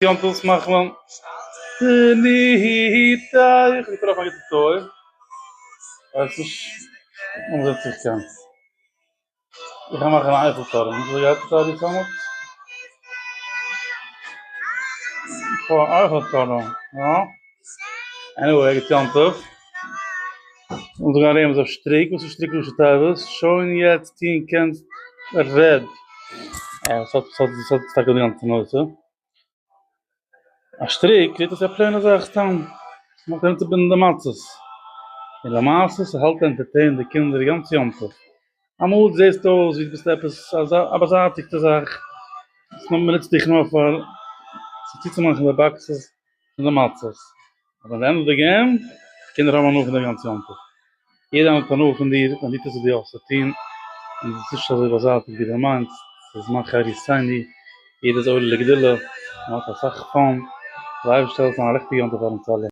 יום טוב מאכט מען ניטה, איך האב געטראפן א גוטע toy, ווייס נישט אויב מ'זעט זיך קען. איך גיי מאכן א אייפעל טורעם, וויאזוי גייט עס ארי סאמעט? פאר אייפעל טורעם, יא? Anyway, גוט יום טוב. אונז גייען רעדן אויף שטריק, וואס איז שטריק ראשי תיבות? שוין יעצט טוהן קענסט רעד. אה, וואס האט וואס האט טאקע די גאנצע נושא? א שטריק זעט אויס ווי א plain ע זאך סתם מ'האט ארום די מצות, און למעשה ס'האלט entertain די קינדער גאנץ יום טוב, אמאל זעסטו אויס ווי דו ביסט עפעס אזא א באזייטיגטע זאך, מ'נוצט דיך נאר פאר צוצומאכן די boxes פון די מצות, אבער אין די end of the game, קינדער האבן הנאה פון די גאנצע יום טוב, יעדער האט הנאה פון דיר ווען דו טוסט וואס דו האסט צו טון, און עס איז נישט אזוי באזייטיגט ווי דו מיינסט, ס'איז זמן חירותינו, יעדער איז עולה לגדולה, מען האט אסאך fun, זיי אייבערשטער זאל זיין א לעכטיגע יום טוב פאר אונז אלע.